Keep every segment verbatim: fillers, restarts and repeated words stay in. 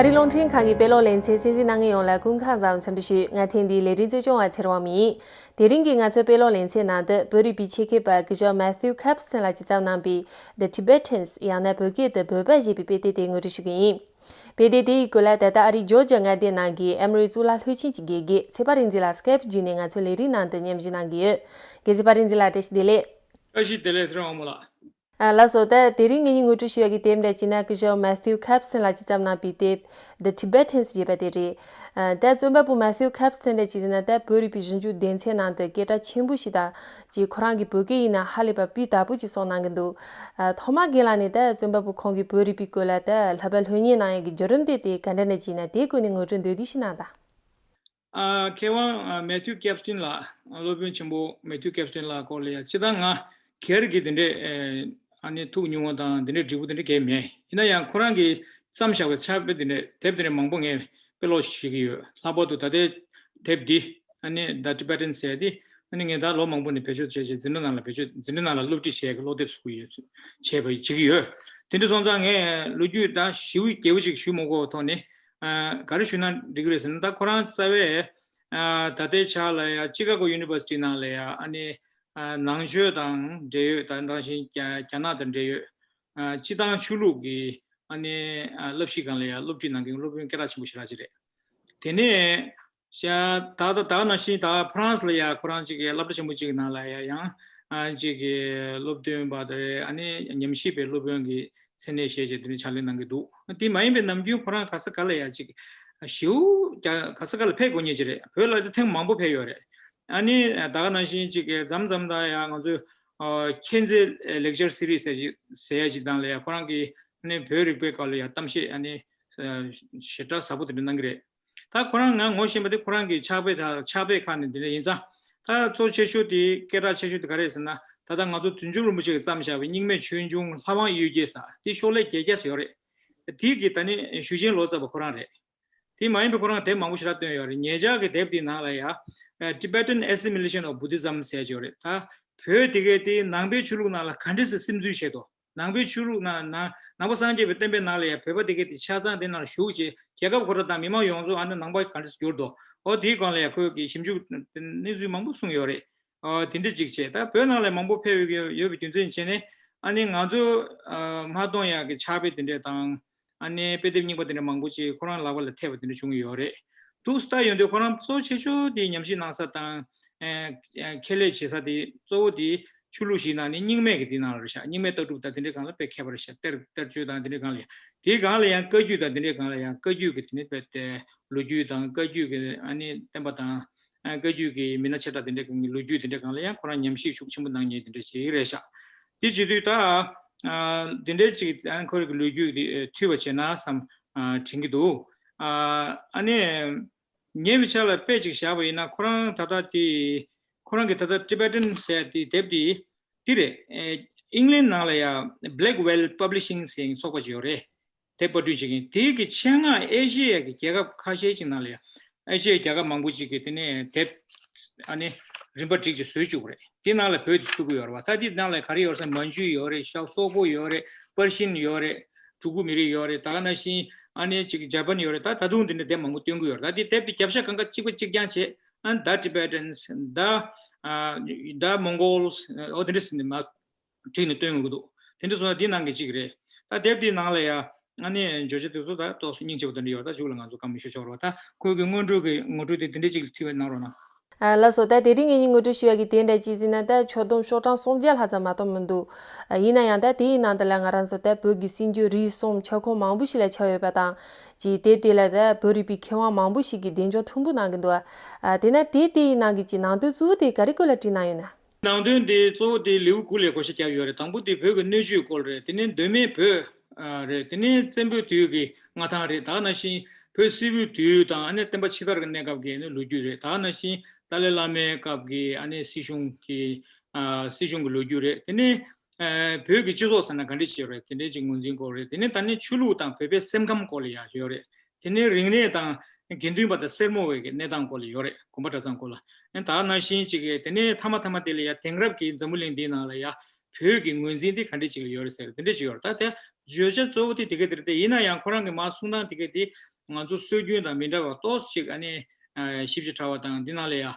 རླུང་འཕྲིན་ཁང་གི་དཔེ་ཀློག་ལེ་ཚན་གསན་གཟིགས་གནང་མཁན་ཡོངས་ལ་སྐུ་ཁམས་བཟང་འཚམས་འདྲི་ཞུ། ང་ཐེངས་འདིའི་ལས་རིམ་གཙོ་སྐྱོང་བ་ཚེ་རིང་དབང་མོ་ཡིན། དེ་རིང་གི་ང་ཚོའི་དཔེ་ཀློག་ལེ་ཚན་ནང་དུ་བོད་རིག་པའི་ཆེད་མཁས་པ་སྐུ་ཞབས་མེ་ཐིའུ་ཁེབ་སི་ཐན་ལགས་ཀྱིས་བརྩམས་གནང་པའི་The Tibetans ཡང་ན་བོད་སྐད་དུ་བོད་པ་ཞེས་པའི་དཔེ་དེབ་དེ་ངོ་སྤྲོད་ཞུ་གི་ཡིན། དཔེ་དེབ་དེ་ཡི་སྐོར་ལ་ད་ལྟ་ཨ་རིའི་ཇོར་ཇ་མངའ་སྡེ་ནང་གི་ཨེ་མོ་རི་གཙུག་ལག་སློབ་ཆེན་གྱི་དགེ་རྒན་ཚེ་དཔལ་རིག་འཛིན་ལགས་སི་ཀེབ་བརྒྱུད་ནས་ང་ཚོའི་ལས་རིམ་ནང་དུ་མཉམ་ཞུགས་གནང་གི་ཡོད། རྒན་ཚེ་དཔལ་རིག་འཛིན་ལགས་བཀྲ་ཤིས་བདེ་ལེགས། བཀྲ་ཤིས་བདེ་ལེགས་ཚེ་རིང་དབང་མོ་ལགས། ཨ་ལགས་སོ། ད་དེ་རིང་ངེད་གཉིས་ངོ་སྤྲོད་ཞུ་ཡག་གི་དེབ་འདྲ་བྱས་ན་སྐུ་ཞབས་མེ་ཐིའུ་ཁེབ་སི་ཐན་ལགས་ཀྱིས་བརྩམས་གནང་པའི་དེབ་The Tibetans ཞེས་པ་དེ་རེད། ཨ་ད་རྩོམ་པ་པོ་མེ་ཐིའུ་ཁེབ་སི་ཐན་འདྲ་བྱས་ཟེར་ན་ད་བོད་རིག་པའི་ཞིབ་འཇུག་སྡེ་ཚན་ནང་དུ་སྐད་གྲགས་ཆེན་པོ་ཞིག་དང་། ཅིག་ཁོ་རང་གི་བོད་སྐད་ཡིན་ན་ཧ་ལས་པ་སྤུས་དག་པོ་ཅིག་གསུངས་གནང་གི་འདུག་ཨ་ཐོག་མར་རྒན་ལགས་ནས་ད་རྩོམ་པ་པོ་ཁོང་གིས་བོད་རིག་པའི་སྐོར་ལ་ད་ལྷག་པར་སློབ་གཉེར་གནང་ཡག་གི་བརྒྱུད་རིམ་དེ་དེ་ག་འདྲ་འདྲ་བྱས་ན་དེའི་སྐོར་ནས་ངོ་སྤྲོད་མདོར་བསྡུས་ཤིག་གནང་དང་། ཨ་མཁས་དབང་ཨ་མེ་ཐིའུ་ཁེབ་སི་ཐན་ལགས། སློབ་དཔོན་ཆེན་པོ་མེ་ཐིའུ་ཁེབ་སི་ཐན་ལགས་སྐོར་ལ་ཡང་སྤྱིར་བཏང་ང་སྒེར་གྱི་དེ་འདྲའི་ཨ་ནི་ཐུགས་མྱོང་བ་དང་དེ་འདྲའི་འབྲས་བུ་དེ་འདྲ་གང་ཡང་མེད། ཡིན་ན་ཡང་ཁོ་རང་གིས་བརྩམས་བཞག་པའི་ཕྱག་དཔེ་དེ་འདྲ་དེབ་དེ་འདྲ་མང་པོ་ངས་དཔེ་ཀློག་བྱེད་ཀྱི་ཡོད། ལྷག་པར་དུ་ད་ལྟའི་དེབ་འདི་ཨ་ནི་The Tibetans ཟེར་ཡ་དེ་ཨ་ནི་ངས་ད་ལོ་མང་པོ་ནས་བེད་སྤྱོད་བྱས་བྱས་འཛིན་གྲྭ་ནང་ལ་བེད་སྤྱོད་འཛིན་གྲྭ་ནང་ལ་སློབ་ཁྲིད་བྱས་ཀྱི་སློབ་དེབ་བཟོ་གི་ཡོད། བྱས་པ་བྱེད་ཀྱི་ཡོད། དེ་འདྲ་སོང་ཙང་ངས་ལོ་རྒྱུས་ད་ཞེ་པོ་རྒྱས་པོ་ཅིག་ཞུ་མ་དགོས་པའི་ཐོག་ནས། ཨ་ག་རེ་ཞུས་ན་འགྲིག་གི་རེད་ཟེར་ན། ད་ཁོ་རང་རྩ་བའི་ཨ་ད་ལྟའི་ཆ་ལ་ཡ་ཅི་ཀ་གོ་ཡུ་ནི་ཝར་སི་ཊི་ནང་ལ་ཡ་ཨ་ནི་ཨ་ནང་ཆོས་དང་འབྲེལ་ཡོད། ད་ནང་བཞིན་རྒྱ་རྒྱ་ནག་དང་འབྲེལ་ཡོད། ཨ་སྤྱིར་བཏང་ཆོས་ལུགས་ཀྱི་ཨ་ནི་ཨ་བསླབ་གཞི་སྒང་ལ་ཡ་སློབ་ཁྲིད་གནང་མཁན་སློབ་དཔོན་སྐད་གྲགས་ཆེན་པོ་ཞེ་དྲག་ཅིག་རེད། དེ་ནས་ཤ་ད་ད་ད་ནང་བཞིན་ད་ཕ་རན་སི་ལ་ཡ་ཁོ་རང་ཅིག་གི་སློབ་གྲྭ་ཆེན་པོ་ཅིག་གི་ནང་ལ་ཡ་ཡང་ཨ་ཅིག་གི་སློབ་སྟོན་པ་དེ་རེད། ཨ་ནི་ཉམས་ཞིབ་པའི་སློབ་དཔོན་གྱི་མཚན་གནས་བཞེས་བྱས་དེ་ནས་ཕྱག་ལས་གནང་གི་འདུག་དེ་མ་ཡིན་པའི་ནམ་རྒྱུན་ཁོ་རང་ག་ས་ག་ལ་ཡ་ཅིག་ཞེ་པོ་རྒྱ་ག་ས་ག་ལ་ཕེབས་དགོས་ངེས་ཅིག་རེད། བོད་ལ་དེ་ཐེངས་མང་པོ་ཕེབས་ཡོད་རེད། ཨ་ནི་ད་ག་ནང་བཞིན་ཅིག་གི་མཚམས་མཚམས་ད་ཡ་ང་ཚོས་ཨ་མཁྱེན་བརྩེ་ལེག་ཅར་སི་རིས་ཟེར་ཞིག་ཟེར་ཡ་ཅིག་དང་ལ་ཡ་ཁོ་རང་གིས་ཨ་ནི་བོད་རིག་པའི་སྐོར་ལ་ཡ་གཏམ་བཤད་ཨ་ནི་ཞེ་དྲག་ཟབ་པོ་དེ་འདྲ་གནང་གི་རེད། ད་ཁོ་རང་ང་ངོ་ཤེས་པ་དེ་ཁོ་རང་གི་ཕྱག་དཔེ་དང་ཕྱག་དཔེ་ཁག་ནས་འདི་འདྲ་ཡིན་ཙང་། ད་གཙོ་ཆེ་ཤོས་དེ་སྐད་གྲགས་ཆེ་ཤོས་དེ་ག་རེ་རེད་ཟེར་ན། ད་ལྟ་ང་ཚོ་བདུད་འཇོམས་རིན་པོ་ཆེ་གིས་བརྩམས་བཞག་པའི་རྙིང་མའི་ཆོས་འབྱུང་ལྷ་དབང་གཡུལ་རྒྱལ་ཟེར་དེ་ཤོག་ལྷེ་བརྒྱད་བརྒྱ་ཙམ་ཡོད་རེད། དེ་གི་ད་ནི་ཞུ་ཆེན་ལོ་ཙཱ་བ་ཁོ་རང་རེད། དེ་མ་ཡིན་པའི་ཁོ་རང་དེབ་མང་པོ་ཞེ་དྲག་བཏོན་ཡོད་རེད། ཉེ་ཆར་གྱི་དེབ་དེའི་ནང་ལ་ཡ་Tibetan Assimilation of Buddhism ཟེར་ཡ་ཅིག་ཡོད་རེད། ད་བོད་དེ་གའི་དེ་ནང་པའི་ཆོས་ལུགས་ནང་ལ་ག་འདྲས་སེ་སིམ་འཛུལ་བྱས་འདུག་ནང་པའི་ཆོས་ལུགས་ནང་ནང་ནང་པ་སངས་རྒྱས་པའི་བསྟན་པའི་ནང་ལ་ཡང་བོད་པ་དེ་གའི་དེ་ཆ་ཚང་དེ་ནང་ལ་ཞུགས་བྱས་རྒྱལ་ཁབ་ཁོ་རང་དང་མི་མང་ཡོངས་རྫོགས་ཨ་ནི་ནང་པ་ག་འདྲས་སེ་གྱུར་འདུག་འོ་དེའི་སྒང་ལ་ཡང་ཁོས་ཀྱི་ཞིབ་འཇུག་གནས་ཚུལ་མང་པོ་གསུངས་ཡོད་རེད། ཨ་དེ་འདྲ་ཅིག་བྱས། ད་བོད་ནང་ལ་མང་པོ་ཕེབས་ཡོད་ཡོད་པའི་རྒྱུ་མཚན་བྱས་ནས་ཨ་ནི་ང་ཚོ་ཨ་མ་གཏོང་ཡག་གི་ཕྱག་དཔེ་དེ་འདྲ་དང་ཨ་ནི་དཔེ་དེབ་རྙིང་པ་དེ་འདྲ་མང་པོ་ཅིག་ཁོ་རང་ལག་པ་ལ་ཐེབས་པ་དེ་འདྲ་བྱུང་གི་ཡོད་རེད། འདུག་སེ་ལྟ་ཡོང་དུས་ཁོ་རང་གཙོ་ཆེ་ཤོས་དེ་ཉམས་ཞིབ་གནང་ས་དང་ཨ་ཨ་ཁས་ལེན་བྱེད་ས་དེ་གཙོ་བོ་དེ་ཆོས་ལུགས་ཤིག་ནང་ནས་རྙིང་མའི་གི་དེ་ནང་ལ་རེད་ཤག་རྙིང་མའི་ལྟ་གྲུབ་དང་དེ་འདྲའི་སྒང་ལ་དཔེ་མཁས་པ་རེད་ཤག་གཏེར་གཏེར་ཆོས་དང་དེ་འདྲའི་སྒང་ལ་ཡང་དེའི་སྒང་ལ་ཡང་བཀའ་བརྒྱུད་དང་དེ་འདྲའི་སྒང་ལ་ཡང་བཀའ་བརྒྱུད་ཀྱི་དེ་ནས་དཔེ་དེ་ལོ་རྒྱུས་དང་བཀའ་བརྒྱུད་ཀྱི་ཨ་ནི་བསྟན་པ་དང་། ཨ་བཀའ་བརྒྱུད་ཀྱི་མི་སྣ་ཆེ་ཕྲ་དེ་འདྲའི་སྒང་གི་ལོ་རྒྱུས་དེ་འདྲའི་སྒང་ལ་ཡང་ཁོ་རང་ཉམས་ཞིབ་ཤུགས་ཆེན་པོ་གནང་མཁན་དེ་འདྲ་ཞིག་རེད་ཤག་དེ་བྱེད་དུས་ད་ཨ་དེ་འདྲའི་ཅིག་ཨ་ཁོ་རང་གི་ལོ་རྒྱུས་དེ་ཐོས་པ་བྱས་ན་བསམ་ཨ་དྲན་གྱི་འདུག་ཨ་ཨ་ནི་ཉེ་བའི་ཆར་ལ་དཔེ་ཅིག་བཞག་པ་ཡིན་ན། ཁོ་རང་ད་ལྟ་དེ་ཁོ་རང་གི་ད་ལྟ་Tibetan ཟེར་དེ་དེབ་དེ་དེ་རེད། ཨེ་ཨིང་ལན་ནང་ལ་ཡ་Blackwell Publishing ཟེར་ཚོགས་པ་ཅིག་ཡོད་རེད། དེབ་པར་སྐྲུན་བྱེད་མཁན་དེའི་གི་ཆེད་མངགས་ཨེ་ཤེ་ཡ་གི་རྒྱལ་ཁབ་ཁ་ཤས་ཅིག་ནང་ལ་ཡ་ཨེ་ཤེ་ཡའི་རྒྱལ་ཁབ་མང་པོ་ཅིག་གི་དེ་ནས་དེབ་ཨ་ནི་རིམ་པ་བསྒྲིགས་ཅིག་བཟོས་བཅུག་པ་རེད། དེ་ནང་ལ་བོད་དེ་ཚུད་ཀྱི་ཡོད་རེད་བ། ད་དེ་ནང་ལ་ག་རེ་ཡོད་རེད་ཟེར་ན་མན་ཇུ་ཡོད་རེད། ཤ་སོག་པོ་ཡོད་རེད། པར་ཤིན་ཡོད་རེད། གྲུ་གུ་མི་རིགས་ཡོད་རེད། ད་ག་ནང་བཞིན་ཨ་ནི་ཅིག་ཇ་པན་ཡོད་རེད། ད་ད་དུང་དེ་འདྲ་དེབ་མང་པོ་བཏོན་གྱི་ཡོད་རེད། ད་དེ་དེབ་དེ་རྒྱབ་ཤ་གང་ག་གཅིག་པ་གཅིག་རྐྱང་བྱས། ཨ་ནི་The Tibetans, The ཨ་The Mongols འོ་དེ་འདྲ་ཟེར་ནས་མ་བྲིས་ནས་བཏོན་ཡོང་གི་འདུག་དེ་འདྲ་སོང་ན་དེའི་ནང་གི་གཅིག་རེད། ད་དེབ་དེའི་ནང་ལ་ཡ་ཨ་ནི་བརྗོད་བྱ་དེ་ཚོ་ད་ཏོག་ཙམ་སྙིང་རྗེ་པོ་དེ་འདྲ་ཡོད། ད་མཇུག་ལ་ང་ཚོ་བཀའ་མོལ་ཞུ་ཆོག་རེད་བ། ད་ཁོས་ཀྱི་སྔོན་འགྲོ་གི་ངོ་སྤྲོད་དེ་དེ་འདྲ་ཅིག་ཕུལ་བ་གནང་རོགས་གནང་། ཨ་ལགས་སོ། ད་དེ་རིང་ངེད་གཉིས་ངོ་སྤྲོད་ཞུ་ཡག་གི་དེ་འདྲ་ཅིག་ཟེར་ན་ད་ཕྱོགས་བསྡོམས་ཤོག་གྲངས་སུམ་བརྒྱ་ལྷག་ཙམ་མ་གཏོགས་མི་འདུག་ཨ་ཡིན་ན་ཡང་ད་དེའི་ནང་དུ་ལ་ང་རང་ཚོ་ད་བོད་ཀྱི་སྲིད་འབྱོར་རིག་གསུམ་ཁྱབ་ཁོངས་མང་པོ་ཞིག་ལ་ཁྱབ་ཡོད་པ་དང་། ཅིག་དེབ་དེ་ལ་ད་བོད་རིག་པའི་མཁས་དབང་མང་པོ་ཞིག་གིས་གདེང་འཇོག་མཐོན་པོ་གནང་གི་འདུག་ཨ་དེ་ན་དེབ་དེའི་ནང་གི་ཅིག་ནང་དོན་གཙོ་བོ་དེ་ག་རེ་སྐོར་ལ་བྲིས་གནང་ཡོད་ན། ནང་དོན་དེ་གཙོ་བོ་དེ་ལེའུ་དགུ་ལ་བགོ་བཤའ་བརྒྱབ་ཡོད་རེད། དང་པོ་དེ་བོད་ཀྱི་སྣོད་བཅུད་སྐོར་རེད། དེ་ནས་གདོད་མའི་བོད་ཨ་རེད། དེ་ནས་བཙན་པོའི་དུས་ཀྱི་མངའ་ཐང་རེད། ད་ག་ནང་བཞིན་བོད་སིལ་བུའི་དུས་དང་ཨ་ནི་བསྟན་པ་ཕྱི་དར་གྱི་གནས་སྐབས་ཀྱི་ཨ་ནི་ལོ་རྒྱུས་རེད། ད་ག་ནང་བཞིན་ཏཱ་ལའི་བླ་མའི་སྐབས་ཀྱི་ཨ་ནི་སྲིད་གཞུང་གི་ཨ་སྲིད་གཞུང་གི་ལོ་རྒྱུས་རེད། དེ་ནས་ཨ་བོད་ཀྱི་སྤྱི་ཚོགས་ཟེར་ན་ག་འདྲ་ཅིག་ཡོད་རེད། དེ་འདྲའི་ཅིག་ངོས་འཛིན་སྐོར་རེད། དེ་ནས་ད་ནི་ཆོས་ལུགས་དང་བོད་པའི་སེམས་ཁམས་སྐོར་ལ་ཡང་ཡོད་རེད། དེ་ནས་རིག་གནས་དང་དགེ་འདུན་པ་དང་སེར་མོ་བའི་གི་གནས་སྟངས་སྐོར་ལ་ཡོད་རེད། དགོན་པ་གྲྭ་ཚང་སྐོར་ལ། ཨ་ད་ག་ནང་བཞིན་ཅིག་གི་དེ་ནས་མཐའ་མ་མཐའ་མ་དེ་ལ་ཡ་དེང་རབས་ཀྱི་འཛམ་བུ་གླིང་འདིའི་ནང་ལ་ཡ་བོད་ཀྱི་ངོས་འཛིན་དེ་ག་འདྲ་ཅིག་ལ་ཡོད་རེད་ཟེར་དེ་འདྲ་ཅིག་ཡོད་རེད། ད་དེ་བརྗོད་བྱ་གཙོ་བོ་དེ་དེ་ག་དེ་རེད། དེ་ཡིན་ན་ཡང་ཁོ་རང་གི་མར་གསུང་སྟངས་དེ་ག་དེ་ ང་ཚོ་སྲོལ་རྒྱུན་དང་མི་འདྲ་བ་ཏོག་ཙམ་ཅིག་ཨ་ནི་ཞིབ་ཅིང་ཕྲ་བ་དང་འདི་ནང་ལ་ཡང་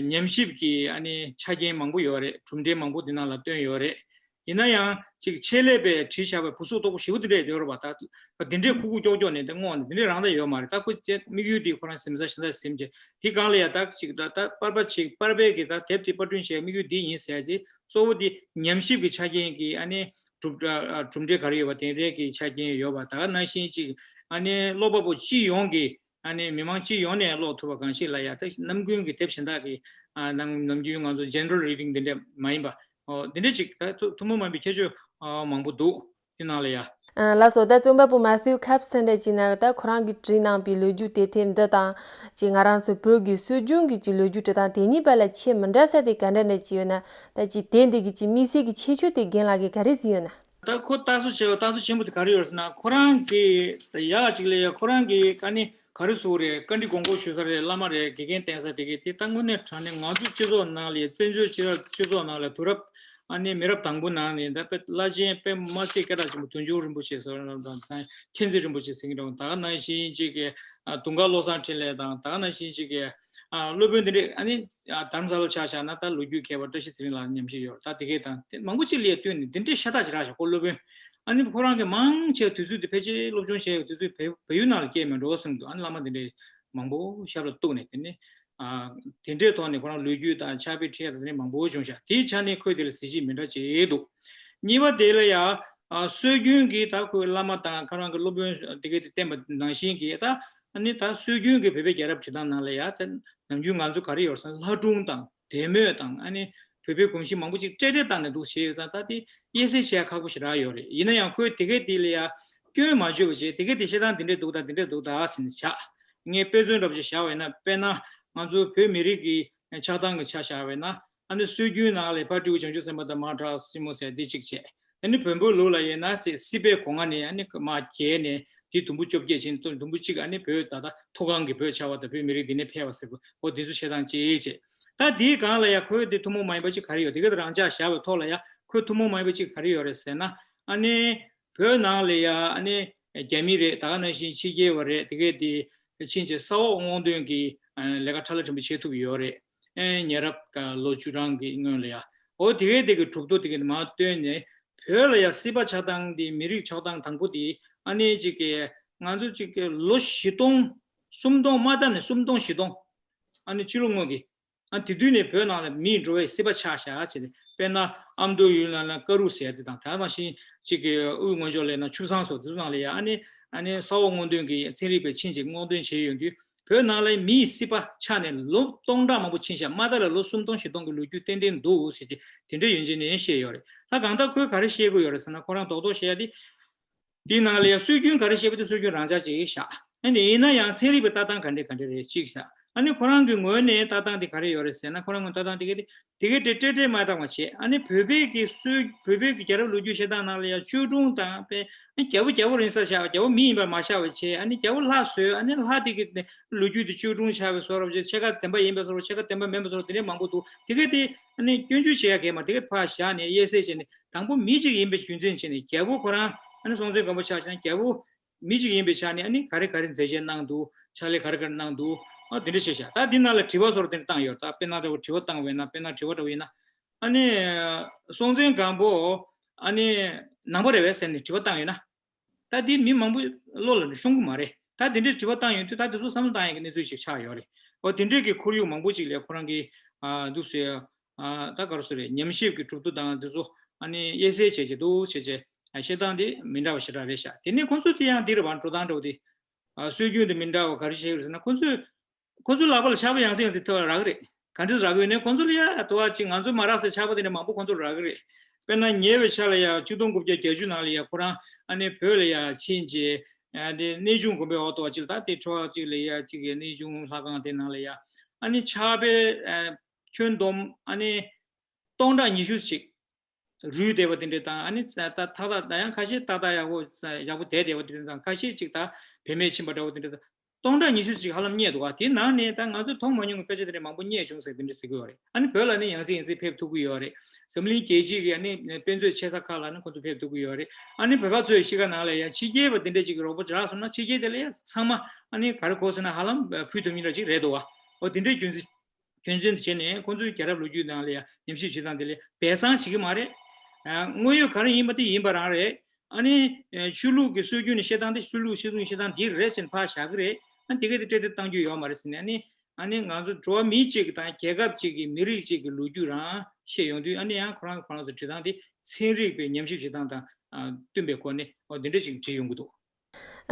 ཉམས་ཞིབ་ཀྱི་ཨ་ནི་ཆ་རྐྱེན་མང་པོ་ཡོད་རེད། གྲུབ་འབྲས་མང་པོ་འདི་ནང་ལ་བཏོན་ཡོད་རེད། ཡིན་ན་ཡང་ཅིག་ཆེད་ལས་པས་བྲིས་བཞག་པའི་བུ་གཟུགས་སྟོབས་པོ་ཞེ་པོ་འདི་འདྲས་ཡོད་རེད་པ། ད་འདི་འདྲས་ཁུག་ཁུག་ཀྱོག་ཀྱོག་ནས་འདི་སྔོག་ནས་འདི་འདྲས་རང་ད་ཡོད་མ་རེད། ད་ཁོ་ཅེ་དམིགས་ཡུལ་འདི་ཁོ་རང་ཟིན་ས་ཤིན་ས་ཟིན་བྱས་དེ་སྒང་ལ་ཡ་ད་ཅིག་ད་ད་པར་པ་ཅིག་པར་པའི་གི་ད་དེབ་དེ་པར་སྐྲུན་བྱས་དམིགས་ཡུལ་འདི་ཡིན་ཟེར་ཅིག་གཙོ་བོ་འདི་ཉམས་ཞིབ་ཀྱི་ཆ་རྐྱེན་གྱི་ཨ་ནི་གྲུབ་གྲུབ་འབྲས་ག་རེ་ཡོད་པ་དེ་འདྲས་ཀྱི་ཆ་རྐྱེན་ཡོད་པ། ད་ག་ནང་བཞིན་ཅིག་ཨ་ནི་ཀློག་པ་པོ་སྤྱི་ཡོངས་ཀྱི་ཨ་ནི་མི་མང་སྤྱི་ཡོངས་ནས་ཀློག་ཐུབ་པ་གང་ཞིག་ལ་ཡ་ད་ནམ་རྒྱུན་གྱི་དེབ་གཞན་དག་གི་ཨ་ནམ་ནམ་རྒྱུན་ང་ཚོ་ཇེ་ནེ་རལ་རི་ཌིང་འདི་འདྲས་མ་ཡིན་པ། ཨོ་འདི་འདྲས་ཅིག་ད་ཐུ་ཐུན་མོང་མ་ཡིན་པའི་ཁྱད་ཆོས་ཨ་མང་པོ་འདུག་དེ་ནང་ལ་ཡ། ཨ་ལགས་སོ། ད་རྩོམ་པ་པོ་མ་ཐིའུ་ཁབ་སན་འདྲ་ཅིག་ན་ད་ཁོ་རང་གིས་བྲིས་གནང་པའི་ལོ་རྒྱུས་དེབ་ཐེར་འདི་དང་ཅིག་ང་རང་ཚོ་བོད་ཀྱི་སྲོལ་རྒྱུན་གྱི་ཅིག་ལོ་རྒྱུས་འབྲི་སྟངས་དེ་གཉིས་བར་ལ་ཁྱད་མི་འདྲ་ས་དེ་ག་འདྲ་འདྲ་ཅིག་ཡོད་ན། ད་ཅིག་དེབ་འདི་གི་ཅིག་དམིགས་བསལ་གྱི་ཁྱད་ཆོས་དེ་རྒན་ལགས་ཀྱིས་ག་རེ་གཟིགས་ཡོད་ན། ད་ཁོ་ལྟ་ཚུལ་ཆེ་བ་ལྟ་ཚུལ་ཆེན་པོ་དེ་ག་རེ་ཡོད་ཟེར་ན། ཁོ་རང་གིས་ད་ཡག་ཅིག་ལ་ཡ་ཁོ་རང་གིས་ཨ་ནི་ག་རེ་ཟེར་དགོས་རེད། བཀའ་འདྲི་དགོངས་སྐོར་ཞུ་ས་རེད། བླ་མ་རེད། དགེ་རྒན་བསྟེན་ས་དེ་གས་དེ་ད་དངོས་གནས་དྲང་གནས་ང་ཚོ་སྤྱི་ཚོགས་ནང་ལ་ཡ་བཙན་བྱོལ་སྤྱི་རབས་སྤྱི་ཚོགས་ནང་ལ་དུས་རབས་ཨ་ནི་མི་རབས་དང་པོ་ནང་ནས་ད་དཔེ་བླ་ཆེན་དཔེ་མ་སྲིད་སྐད་གྲགས་ཆེན་པོ་དོན་གཅོད་རིན་པོ་ཆེ་ཟེར་བ་དང་མཁྱེན་བརྩེ་རིན་པོ་ཆེ་ཟེར་གྱི་འདུག་ད་ག་ནང་བཞིན་ཅིག་གི་ཨ་དུང་དཀར་བློ་བཟང་འཕྲིན་ལས་དང་ད་ག་ནང་བཞིན་ཅིག་གི་ཨ་སློབ་དཔོན་དེ་འདྲས་ཨ་ནི་ཨ་དྷ་རམ་ས་ལ་ཆ་བཞག་ན་ད་ལོ་རྒྱུས་མཁས་པ་བཀྲ་ཤིས་ཚེ་རིང་ལགས་ཉམས་ཞིབ་ཡོད་རེད། ད་དེ་གས་དང་དེ་མང་པོ་ཅིག་ལ་ཡ་བསྟུན་ནས་དེ་འདྲས་ཤ་སྟག་ཅིག་རག་ཤག་ཁོ་སློབ་དཔོན་ཨ་ནི་ཁོ་རང་གིས་མང་ཆེ་བ་དུས་ཚོད་དེ་ཕལ་ཆེར་སློབ་སྦྱོང་བྱས་ཡོད་དུས་ཚོད་བལ་བལ་ཡུལ་ནང་ལ་སྐྱེལ་མེད་འགྲོ་གསུངས་འདུག་ཨ་ནི་བླ་མ་དེ་འདྲས་མང་པོ་ཞབས་ལ་གཏུགས་ནས་དེ་ནས་ཨ་དེ་འདྲའི་ཐོག་ནས་ཁོ་རང་ལོ་རྒྱུས་དང་ཕྱག་དཔེ་ཁྲིད་ཡ་དང་དེ་འདྲས་མང་པོ་བྱུང་ཤག་དེའི་ཆ་ནས་ཁོས་དེ་ལ་གཟི་བརྗིད་མི་འདྲ་བྱས་འདུག་གཉིས་པ་དེ་ལ་ཡ་ཨ་སྲོལ་རྒྱུན་གྱི་ད་ཁོའི་བླ་མ་དང་ཁོ་རང་གི་སློབ་དཔོན་དེ་གས་དེ་བསྟེན་པ་ནང་བཞིན་གྱི་ད་ཨ་ནི་ད་སྲོལ་རྒྱུན་གྱི་བོད་པའི་རྒྱལ་རབས་འབྲི་སྟངས་ནང་ལ་ཡ་ད་ནམ་རྒྱུན་ང་ཚོ་ག་རེ་ཡོད་ཟེར་ན་ལྷ་སྒྲུང་དང་དད་མོས་དང་ཨ་ནི་བོད་པའི་གོམས་གཤིས་མང་པོ་ཅིག་སྤྲེལ་སྤྲེལ་བཏང་ནས་འདུག་བྱས་ཡོད་ཙང་ད་དེ་དབྱེ་གསེས་བྱེད་ཡ་ཁག་པོ་ཞེ་དྲག་ཡོད་རེད། ཡིན་ན་ཡང་ཁོས་དེ་གས་དེ་ལ་ཡ་སྐྱོན་མ་བརྗོད་པ་བྱས། དེ་གས་དེ་བཤད་སྟངས་དེ་འདྲས་འདུག་ད་དེ་འདྲས་འདུག་ད་ཟེར་ནས་བཞག་ངས་དཔེ་མཚོན་འདྲ་པོ་ཅིག་བཞག་པ་ཡིན་ན། དཔེར་ན་ང་ཚོ་བོད་མི་རིགས་ཀྱི་ཆགས་སྟངས་ཀྱི་ཆ་བཞག་པ་ཡིན་ན་ཨ་ནི་སྲོལ་རྒྱུན་ནང་ལ་ཕ་སྤྲེའུ་བྱང་ཆུབ་སེམས་དཔའ་དང་མ་བྲག་སྲིན་མོ་ཟེར་འདི་གཅིག་བྱས། ཨ་ནི་བོན་པོའི་ལུགས་ལ་ཡིན་ན་སྲིད་སྲིད་པའི་སྒོ་ང་ནས་ཨ་ནི་མར་རྒྱལ་ནས་དེ་དུམ་བུ་བཅོ་བརྒྱད་ཕྱིན་དུམ་བུ་གཅིག་ཨ་ནི་བོད་ད་ལྟ་མཐོ་སྒང་གི་བོད་ཆགས་པ་དང་བོད་མི་རིགས་འདི་ནས་འཕེལ་བ་ཟེར་བ་འོ་དེ་ཚོ་བཤད་སྟངས་གཅིག་བྱས། ད་དེའི་སྒང་ལ་ཡ་ཁོའི་དེ་ཐུན་མོང་མ་ཡིན་པ་གཅིག་ག་རེ་ཡོད། དེ་ག་དེ་རང་འཇགས་བཞག་པའི་ཐོག་ལ་ཡ་ཁོའི་ཐུན་མོང་མ་ཡིན་པ་གཅིག་ག་རེ་ཡོད་རེད་ཟེར་ན། ཨ་ནི་བོད་ནང་ལ་ཡ་ཨ་ནི་རྒྱ་མི་རེད། ད་ག་ནང་བཞིན་ཕྱི་རྒྱལ་བ་རེད། དེ་གས་དེ་ཕྱིན་ཆད་ས་འོག་སྔོག་འདོན་གྱི་ལས་ཀ་ཕྲ་ལ་ཕྲན་བུ་བྱེད་ཐུབ་ཡོད་རེད། ཨེ་ཉེ་རབས་ཀ་ལོ་བཅུ་གྲངས་ཀྱི་སྔོན་ལ་ཡ། འོ་དེ་གས་དེ་གི་གྲུབ་ཐོབ་དེ་གས་མར་བཏོན་ནས་བོད་ལ་ཡ་སྲིད་པ་ཆགས་སྟངས་དེ་མི་རིགས་ཆགས་སྟངས་དང་པོ་དེ་ཨ་ནི་ཅིག་གི་ང་ཚོ་ཅིག་གི་ལོ་བཞི་སྟོང་སུམ་སྟོང་མ་བཏང་ནས་སུམ་སྟོང་བཞི་སྟོང་ཨ་ནི་ཕྱི་ལོ་སྔོན་གྱི་ཨ་དེ་དུས་ནས་བོད་ནང་ལ་མིའི་འགྲོ་བའི་སྲིད་པ་ཆགས་བཞག་ཟེར་ནས། དཔེར་ན་ཨ་མདོ་ཡུལ་ནང་ལ་ཀ་རུ་ཟེར་དེ་དང་། ད་ག་ནང་བཞིན་གཅིག་གི་དབུས་སྔོན་ཕྱོགས་ལ་ཡིན་ན་ཆུ་བཟང་སོགས་དེ་ཚོ་ནང་ལ་ཡ་ཨ་ནི་ཨ་ནི་ས་འོག་སྔོག་འདོན་གྱི་ཚན་རིག་པས་ཕྱིན་ཅིག་སྔོག་འདོན་བྱས་ཡོང་དུས་བོད་ནང་ལ་མིའི་སྲིད་པ་ཆགས་ནས་ལོ་སྟོང་ཕྲག་མང་པོ་ཕྱིན་ཤག་མ་མཐའ་ལ་ལོ་སུམ་སྟོང་བཞི་སྟོང་གི་ལོ་རྒྱུས་ཏན་ཏན་འདུག་ཟེར་གྱི་དེ་འདྲའི་ཡོན་ཅན་ནས་བཤད་ཡོད་རེད། ད་གང་ལྟར་ཁོས་ག་རེ་བཤད་དགོས་ཡོད་རེད་ཟེར་ན། ཁོ་རང་རྡོག་རྡོག་བཤད་ཡ་དེ། འདི་ནང་ལ་ཡང་སྲོལ་རྒྱུན་ག་རེ་བཤད་པ་དེ་སྲོལ་རྒྱུན་རང་འཇགས་ཅིག་བཞག་ཨ་ནི་ཡིན་ན་ཡང་ཚན་རིག་པའི་ལྟ་སྟངས་ག་འདྲས་ག་འདྲས་རེད་གཅིག་བཞག་ཨ་ནི་ཁོ་རང་གི་ངོས་ནས་ལྟ་སྟངས་དེ་ག་རེ་ཡོད་རེད་ཟེར་ན། ཁོ་རང་ངོས་ལྟ་སྟངས་དེ་ག་དེ་དེ་གའི་དེ་སྤྲེལ་སྤྲེལ་མ་བཏང་བ་བྱས། ཨ་ནི་བོད་པའི་གི་སྲོལ་བོད་པའི་གི་རྒྱལ་རབས་ལོ་རྒྱུས་བཤད་སྟངས་ནང་ལ་ཡང་ཆོས་སྒྲུང་དང་དཔེ་ཨ་ནི་རྒྱལ་པོ་རྒྱལ་པོ་རིང་ས་བཞག་རྒྱལ་པོ་མི་ཡིན་པར་མ་བཞག་པ་བྱས། ཨ་ནི་རྒྱལ་པོ་ལྷ་བཟོས། ཨ་ནི་ལྷ་དེ་གི་ལོ་རྒྱུས་དེ་ཆོས་སྒྲུང་ཆགས་པའི་བཟོ་འདྲ་བྱས། ཕྱེད་ཀ་བདེན་པ་ཡིན་པའི་བཟོ་འདྲ། ཕྱེད་ཀ་བདེན་པ་མིན་པའི་བཟོ་འདྲ། དེ་འདྲས་མང་པོ་འདུག་དེ་གའི་དེ་ཨ་ནི་སྐྱོན་བརྗོད་བྱེད་ཡ་གས་མ་དེ་གའི་ཕར་བཞག་ནས་དབྱེ་གསལ་བྱས་ནས། དང་པོ་མི་གཅིག་ཡིན་པའི་རྒྱུ་མཚན་བྱས་ནས་རྒྱལ་པོ་ཁོ་རང་ཨ་ནི་སྲོང་བཙན་སྒམ་པོ་ཆ་བཞག་ན་རྒྱལ་པོ་མི་གཅིག་ཡིན་པའི་ཆ་ནས་ཨ་ནི་ག་རེ་ག་རེ་མཛད་རྗེས་གནང་འདུག་ཕྱག་ལས་ག་རེ་ག་རེ་གནང་འདུག་ཨ་དེ་འདྲ་བྱས་ཤག་ད་འདི་ནང་ལ་དྲི་བ་བཟོ་འདྲ་དེ་འདྲ་བཏང་ཡོད། ད་དཔེར་ན་འདྲ་བོ་དྲི་བ་བཏང་བས་ན། དཔེར་ན་དྲི་བ་འདྲ་བོ་ཡིན་ན། ཨ་ནི་སྲོང་བཙན་སྒམ་པོ་ཨ་ནི་ནང་པ་རེད་པས་ཟེར་ནས་དྲི་བ་བཏང་ཡོད་ན། ད་འདི་མི་མང་པོ་བློ་ལ་ཤོང་གི་མ་རེད། ད་དེ་འདྲའི་དྲི་བ་བཏང་ཡོང་དུས་ད་དེ་ཚོ་བསམ་བློ་བཏང་ཡག་གི་གནས་ཚུལ་ཞིག་ཆགས་ཡོད་རེད། འོ་དེ་འདྲའི་གི་ཁོར་ཡུག་མང་པོ་ཅིག་ལ་ཁོ་རང་གིས་ཨ་འདུག་ཟེར། ཨ་ད་ག་རེ་ཟེར་རེད། ཉམས་ཞིབ་ཀྱི་གྲུབ་ཐོབ་དང་དེ་ཚོ་ཨ་ནི་དབྱེ་གསལ་བྱས་བྱས་འདུག་བྱས་བྱས་ཨ་བཤད་སྟངས་དེ་མི་འདྲ་བ་ཞེ་དྲག་རེད་ཤག་དེ་ནས་ཁོང་ཚོ་དེ་ཡང་འདི་རེད་པ། འགྲོ་སྟངས་འདྲ་བོ་དེ་ཨ་སྲོལ་རྒྱུན་དེ་མི་འདྲ་བ་ག་རེ་བྱས་ཡོད་རེད་ཟེར་ན། ཁོང་ཚོས་ཁོ་ཚོའི་ལག་པ་ལ་ཆར་པ་ཡང་སེ་ཡང་སེ་ཐེབས་རག་གི་རེད། ག་འདྲས་རག་གི་ཡོད་ན། ཁོ་ཚོ་ལ་ཡ་དུ་བ་ཅིག་ང་ཚོ་མ་རག་སའི་ཆར་པ་དེ་འདྲ་མང་པོ་ཁོ་ཚོར་རག་གི་རེད། དཔེར་ན་ཉེ་བའི་ཆར་ལ་ཡ་ཆིག་སྟོང་དགུ་བརྒྱ་བརྒྱད་ཅུ་ནང་ལ་ཡ་ཁོ་རང་ཨ་ནི་བོད་ལ་ཡ་ཕྱིན་རྗེས་ཨ་ནི་གནས་ཆུང་དགོན་པའི་འོག་ཏུ་བ་ཅིག་ད་དེ་ཁྲོ་བ་ཅིག་ལ་ཡ་ཅིག་གི་གནས་ཆུང་ལྷ་ཁང་དེ་ནང་ལ་ཡ་ཨ་ནི་ཆར་པའི་ཨ་ཁྱོན་བསྡོམས་ཨ་ནི་སྟོང་ཕྲག་ཉི་ཤུ་ཅིག་རུལ་བསྡད་པ་དེ་འདྲས་དང་། ཨ་ནི་ད་ད་ད་ཡང་ཁ་ཤས་ཏག་ཏག་ཡག་པོ་ཡག་པོ་བསྡད་བསྡད་པ་དེ་འདྲས་དང་། ཁ་ཤས་ཅིག་ད་བེད་མེད་ཕྱིན་པ་འདྲ་བོ་དེ་འདྲས་དང་། སྟོང་ཕྲག་ཉི་ཤུ་ཅིག་ཧ་ལམ་རྙེད་འདུག་བ། དེའི་ནང་ནས་ད་ང་ཚོས་མཐོང་མ་མྱོང་བའི་དཔེ་ཆ་དེ་འདྲ་མང་པོ་རྙེད་བྱུང་ཟེར་དེ་འདྲ་ཟེར་གྱི་ཡོད་རེད། ཨ་ནི་བོད་ལ་ནི་ཡང་སེ་ཡང་སེ་ཕེབས་ཐུབ་ཀྱི་ཡོད་རེད། འཛམ་གླིང་རྒྱལ་སྤྱི་གི་ཨ་ནི་དཔེ་མཛོད་ཆེ་ས་ཁག་ལ་ནི་ཁོ་ཚོ་ཕེབས་ཐུབ་ཀྱི་ཡོད་རེད། ཨ་ནི་བོད་པ་ཚོའི་གཤིས་ཀ་ནང་ལ་ཡང་ཕྱི་རྒྱལ་བ་དེ་འདྲ་ཅིག་གི་རོགས་པ་རག་སོང་ན་ཕྱི་རྒྱལ་དེ་ལ་ཡང་ཚང་མ་ཨ་ནི་ག་རེ་གོ་ཟེར་ན་ཧ་ལམ་ཕུལ་ཐུབ་མཁན་འདྲ་ཅིག་རེད་འདུག་བ། འོ་དེ་འདྲའི་རྒྱུ་མཚན། རྒྱུ་མཚན་དེ་བྱས་ནས་ཁོང་ཚོའི་རྒྱལ་རབས་ལོ་རྒྱུས་ནང་ལ་ཡང་ཉམས་ཞིབ་བྱེད་སྟངས་དེ་ལ་སྦས་གསང་བྱེད་ཀྱི་མ་རེད། ཨ། དངོས་ཡོད་ག་རེ་ཡིན་པ་དེ་ཡིན་པ་རང་རེད། ཨ་ནི་ཆོས་ལུགས་ཀྱི་སྲོལ་རྒྱུན་ནས་བཤད་སྟངས་དེ་ཆོས་ལུགས་སྲོལ་རྒྱུན་བཤད་སྟངས་འདི་རེད་ཟེར་ནས་ཕར་བཞག་གི་རེད། ཨ། དེ་ག་དེ་སྤྲད་དེ་བཏང་རྒྱུ་ཡོད་མ་རེད་ཟེར་ནས། ཨ་ནི་ཨ་ནི་ང་ཚོ་འགྲོ་བ་མི་གཅིག་གི་དང་རྒྱལ་ཁབ་གཅིག་གི་མི་རིགས་གཅིག་གི་ལོ་རྒྱུས་རང་བཤད་ཡོང་དུས། ཨ་ནི་ཡང་ཁོ་རང་ཁོ་རང་ཚོ་བྲིས་སྟངས་དེ་ཚན་རིག་པའི་ཉམས་ཞིབ་བྱེད་སྟངས་དང་ཨ་བསྟུན་པའི་སྒོ་ནས། འོ་དེ་འདྲ་ཞིག་བྲིས་ཡོང་གི་འདུག།